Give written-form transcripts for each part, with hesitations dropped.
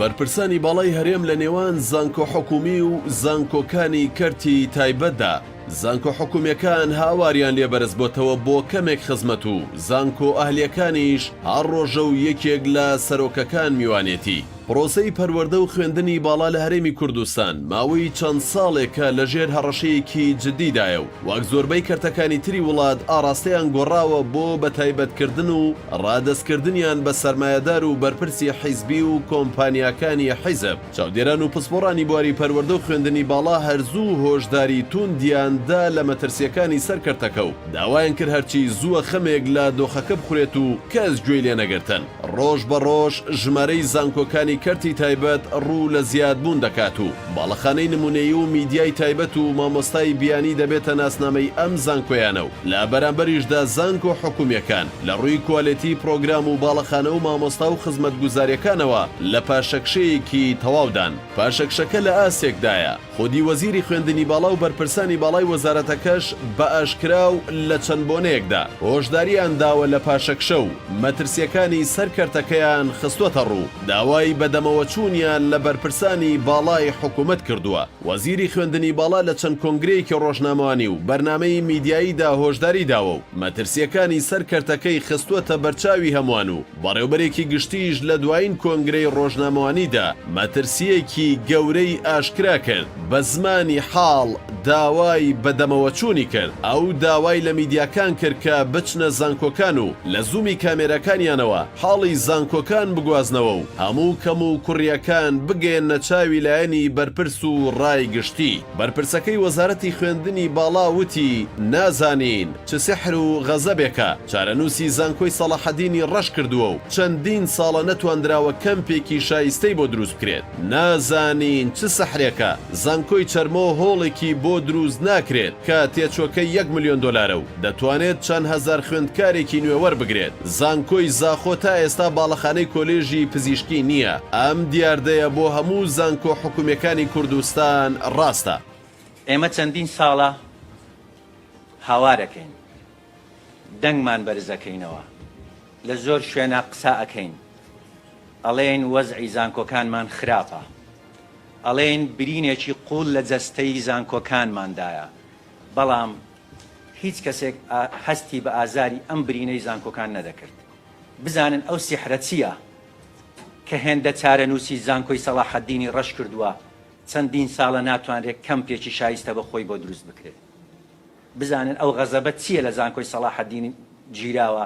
بەرپرسانی باڵای هەرێم لە نێوان زانکۆ حکومی و زانکۆکانی کەرتی تایبەتدا، زانکۆ حکومیەکان هاواریان لێ بەرزبۆتەوە بۆ کەمێک خزمەت و زانکۆ ئەهلیەکانیش هەر ڕۆژە و یەکێک لە سەرۆکەکان میوانێتی. پرۆسەی پەروەردە و خوێندنی باڵا لە هەرێمی کوردستان ماوەی چەند ساڵێکە لە ژێر هەڕەشەیەکی جدیدایە و وەک زۆربەی کەرتەکانی تری وڵات ئاڕاستەیان گۆڕاوە بۆ بەتایبەتکردن و ڕادەستکردنیان بە سەرمایەدار و بەرپرسی حیزبی و کۆمپانیاکانی حیزب. چاودێران و پسپۆڕانی بواری پەروەردە و خوێندنی باڵا هەر زوو هۆشداری تووندیان دا لە مەترسییەکانی سەر کەرتەکە و داوایان کرد هەرچی زووە خەمێک لە دۆخەکە بخورێت و کەس گوێی لێ نەگرتن. ڕۆژ بە ڕۆژ ژمارەی زانکۆکانی کەرتی تایبەت ڕوو لە زیادبوون دەکات و باڵەخانەی نمونەیی و میدیای تایبەت و مامۆستای بیانی دەبێتە ناسنامەی ئەم زانکۆیانە و لە بەرامبەریشدا زانکۆ حکومیەکان لە ڕووی کوالێتی پڕۆگرام و باڵەخانە و مامۆستا و خزمەتگوزاریەکانەوە لە پاشەکشەیەکی تەواودان. پاشەکشەکە لە ئاستێکدایە خودی وەزیری خوێندنی باڵا و بەرپرسانی باڵای وەزارەتەکەش بە ئاشکرا و لە چەند بۆنەیەکدا هۆشدارییان داوە لە پاشەکشە و مەترسییەکانی سەر کەرتەکەیان خستووەتەڕوو، داوای بەدەمەوەچوونیان لە بەرپرسانی باڵای حکومەت کردووە. وەزیری خوێندنی باڵا لە چەند کۆنگرەیەکی ڕۆژنامەوانی و بەرنامەی میدیاییدا هۆشداری داوە و مەترسییەکانی سەر کەرتەکەی خستووەتە بەرچاوی هەمووان و بەڕێوبەرێکی گشتیش لە دوایین کۆنگرەی ڕۆژنامەوانیدا مەترسییەکی گەورەی ئاشکرا کرد، بە زمانی حاڵ داوای بەدەمەوەچوونی کرد. ئەو داوای لە میدیاکان کرد کە بچنە زانکۆکان و لە زوومی کامێراکانیانەوە حاڵی زانکۆکان بگوازنەوە و هەموو کەموکوڕییەکان بگەیەننە چاوی لایەنی بەرپرس و ڕای گشتی. بەرپرسەکەی وەزارەتی خوێندنی باڵا وتی، نازانین چ سیحر و غەزەبێکە چارەنووسی زانکۆی سەڵاحەدینی ڕەش کردووە و چەندین ساڵە نەتواندراوە کەمپێکی شایستەی بۆ دروست بکرێت. نازانین چ سحرێکە زانکۆی چەرمۆ هۆڵێکی بۆ دروست ناکرێت کە تێچووەکەی یەک ملیۆن دۆلارە و دەتوانێت چەند هەزار خوێندکارێکی نوێ وەربگرێت. زانکۆی زاخۆ تا ئێستا باڵەخانەی کۆلێژی پزیشکی نییە. ئەم دیاردەیە بۆ هەموو زانکۆ حکومییەکانی کوردستان ڕاستە. ئێمە چەندین ساڵە هاوار ئەکەین، دەنگمان بەرز ئەکەینەوە، لە زۆر شوێنا قسە ئەکەین، ئەڵێین وەزعی زانکۆکانمان خراپە، ئەڵێین برینێکی قووڵ لە جەستەی زانکۆکانماندایە، بەڵام هیچ کەسێک هەستی بە ئازاری ئەم برینەی زانکۆکان نەدەکرد. بزانن ئەو سیحرە چییە کە هێندە چارەنووسی زانکۆی سەڵاحەدینی ڕەش کردووە، چەندین ساڵە ناتوانرێت کەمپێکی شایستە بە خۆی بۆ دروست بکرێت. بزانن ئەو غەزەبە چییە لە زانکۆی سەڵاحەدین گیراوە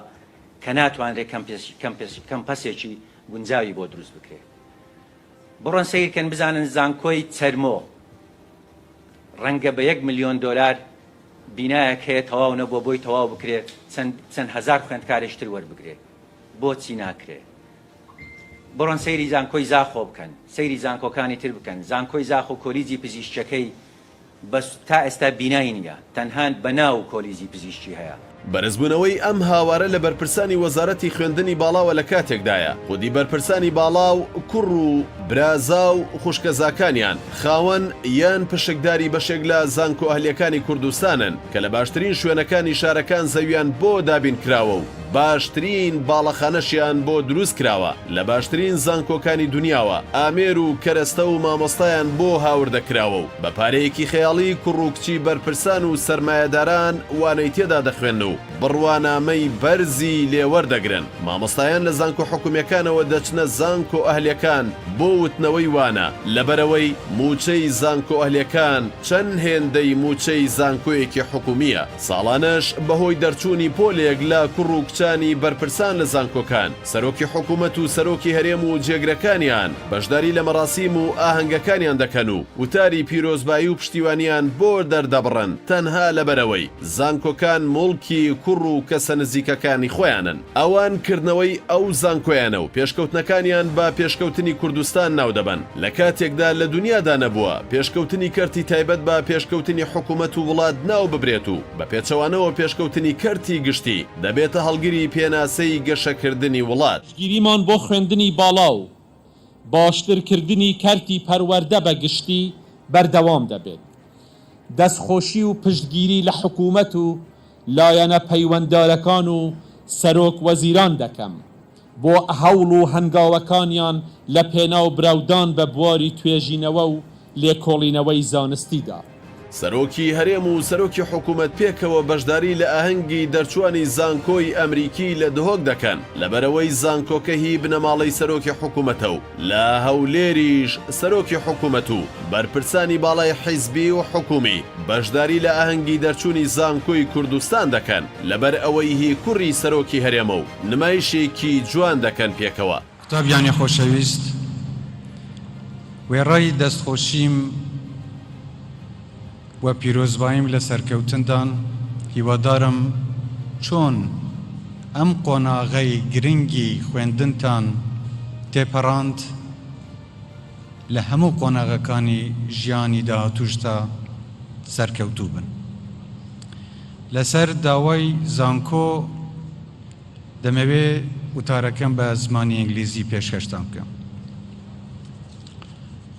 کە ناتوانرێت کەمپەسێکی گونجاوی بۆ دروست بکرێت. بڕۆن سەیرکەن بزانن زانکۆی چەرمۆ ڕەنگە بە یەک ملیۆن دۆلار بینایەک هەیە تەواو نەبووە بۆی تەواو بکرێت چەند چەند هەزار خوێندکارێکی تر وەربگرێت بۆچی ناکرێت؟ بڕۆن سەیری زانکۆی زاخۆ بکەن سەیری زانکۆکانی تر بکەن زانکۆی زاخۆ کۆلیجی پزیشکیەکەی بەس تا ئێستا بینای نیە تەنها بە ناو کۆلیجی پزیشکی هەیە. بەرزبوونەوەی ئەم هاوارە لە بەرپرسانی وەزارەتی خوێندنی باڵاوە لە کاتێکدایە، خودی بەرپرسانی باڵا و کوڕ و برازا و خوشکەزاکانیان خاوەن یان پشکداری بەشێک لە زانکۆ ئەهلیەکانی کوردستانن کە لە باشترین شوێنەکانی شارەکان زەویان بۆ دابینکراوە و باشترین باڵەخانەشیان بۆ دروست کراوە لە باشترین زانکۆکانی دونیاوە ئامێر و کەرەستە و مامۆستایان بۆ هاوردە کراوە و بە پارەیەکی خەیاڵی کوڕ و کچی بەرپرسان و سەرمایەداران وانەی تێدا دەخوێنن و بڕوانامەی بەرزی لێ وەردەگرن. مامۆستایان لە زانکۆ حکومیەکانەوە دەچنە زانکۆ ئەهلیەکان بۆ وتنەوەی وانە، لەبەرئەوەی موچەی زانکۆ ئەهلیەکان چەند هێندەی موچەی زانکۆیەکی حکومیە. ساڵانەش بەهۆی دەرچوونی پۆلێک لە کوڕ و کچانی بەرپرسان لە زانکۆکان، سەرۆکی حکومەت و سەرۆکی هەرێم و جێگرەکانیان بەشداری لە مەراسیم و ئاهەنگەکانیان دەکەن و وتاری پیرۆزبایی و پشتیوانیان بۆ دەردەبڕن تەنها لەبەرئەوەی زانکۆکان موڵکی کوڕ و کەسە نزیکەکانی خۆیانن. ئەوان کردنەوەی ئەو زانکۆیانە و پێشکەوتنەکانیان بە پێشکەوتنی کوردستان ناودەبەن، لە کاتێکدا لە دونیادا نەبووە پێشکەوتنی کەرتی تایبەت بە پێشکەوتنی حکومەت و وڵات ناوببرێت و بە پێچەوانەوە پێشکەوتنی کەرتی گشتی دەبێتە هەڵگری پێناسەی گەشەکردنی وڵات. پشتگیریمان بۆ خوێندنی باڵا و باشترکردنی کەرتی پەروەردە بە گشتی بەردەوام دەبێت. دەستخۆشی و پشتگیری لە حکومەت و لایەنە پەیوەنددارەکان و سەرۆک وەزیران دەکەم. بۆ هەوڵ و هەنگاوەکانیان لە پێناو برەودان بە بواری توێژینەوە و لێکۆڵینەوەی زانستیدا. سەرۆکی هەرێم و سەرۆکی حکومەت پێکەوە بەشداری لە ئاهەنگی دەرچوانی زانکۆی ئەمریکی لە دهۆک دەکەن، لەبەرئەوەی زانکۆکە هی بنەماڵەی سەرۆکی حکومەتە و لە هەولێریش سەرۆکی حکومەت و بەرپرسانی باڵای حیزبی و حکومی بەشداری لە ئاهەنگی دەرچوونی زانکۆی کوردستان دەکەن، لەبەرئەوەی هی کوڕی سەرۆکی هەرێمە و نمایشێکی جوان دەکەن پێکەوە. قوتابیانی خۆشەویست، وێڕای دەستخۆشیم و پیرۆزباییم لە سەرکەوتنتان، هیوادارم چۆن ئەم قۆناغەی گرنگی خوێندنتان تێپەڕاند، لە هەموو قۆناغەکانی ژیانی داهاتووشتا سەرکەوتوو بن. لەسەر داوای زانکۆ، دەمەوێ وتارەکەم بە زمانی ئینگلیزی پێشکەشتان بکەم.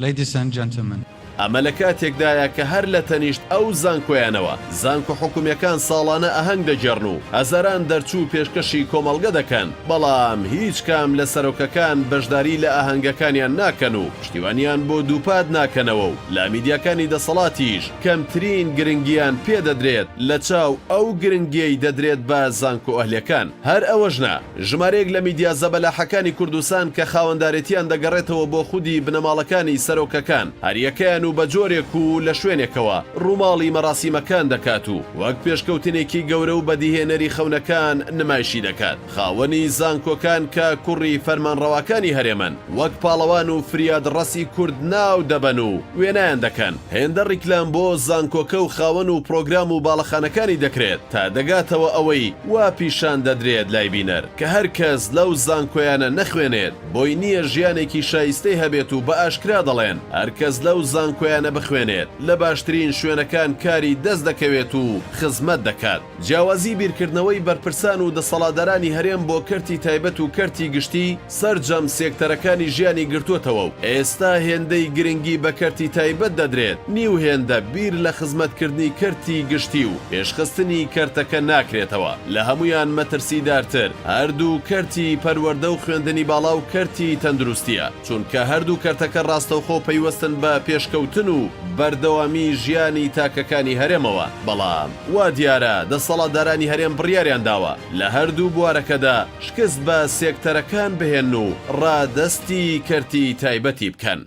Ladies and gentlemen. ئەمە لە کاتێکدایە کە هەر لە تەنیشت ئەو زانکۆیانەوە، زانکۆ حکومییەکان ساڵانە ئاهەنگ دەگێڕن و هەزاران دەرچوو پێشکەشی کۆمەڵگە دەکەن، بەڵام هیچ کام لە سەرۆکەکان بەشداری لە ئاهەنگەکانیان ناکەن و پشتیوانیان بۆ دووپات ناکەنەوە و لە میدیاکانی دەسەڵاتیش کەمترین گرنگیان پێ دەدرێت لە چاو ئەو گرنگیەی دەدرێت بە زانکۆ ئەهلیەکان. هەر ئەوەش نا، ژمارەیەک لە میدیا زەبەلاحەکانی کوردستان کە خاوەندارێتیان دەگەڕێتەوە بۆ خودی بنەماڵەکانی سەرۆکەکان، هەریەکەیان و بە جۆرێک و لە شوێنێکەوە ڕووماڵی مەراسیمەکان دەکات و وەک پێشکەوتنێکی گەورە و بەدیهێنەری خەونەکان نمایشی دەکات. خاوەنی زانکۆکان کە کوڕی فەرمانڕەواکانی هەرێمن، وەک پاڵەوان و فریادڕەسی کورد ناو دەبەن و وێنایان دەکەن، هێندە ڕیکلام بۆ زانکۆکە و خاوەن و پڕۆگرام و باڵەخانەکانی دەکرێت تا دەگاتەوە ئەوەی وا پیشان دەدرێت لای بینەر کە هەر کەس لەو زانکۆیانە نەخوێنێت بۆی نییە ژیانێکی شایستەی هەبێت و بە ئاشکرا دەڵێن هەر کەس لەو زانکۆیانە بخوێنێت لە باشترین شوێنەکان کاری دەست دەکەوێت و خزمەت دەکات. جیاوازی بیرکردنەوەی بەرپرسان و دەسەڵاتدارانی هەرێم بۆ کەرتی تایبەت و کەرتی گشتی سەرجەم سێکتەرەکانی ژیانی گرتووەتەوە و ئێستا هێندەی گرنگی بە کەرتی تایبەت دەدرێت نیو هێندە بیر لە خزمەتکردنی کەرتی گشتی و پێشخستنی کەرتەکە ناکرێتەوە. لە هەموویان مەترسیدارتر هەردوو کەرتی پەروەردە و خوێندنی باڵا و کەرتی تەندروستییە، چونکە هەردوو کەرتەکە ڕاستەوخۆ پەیوەستن بە پێشکەوتن و بەردەوامی ژیانی تاکەکانی هەرێمەوە، بەڵام وا دیارە دەسەڵاتدارانی هەرێم بڕیاریان داوە لە هەردوو بوارەکەدا شکست بە سێکتەرەکان بهێنن و ڕادەستی کەرتی تایبەتی بکەن.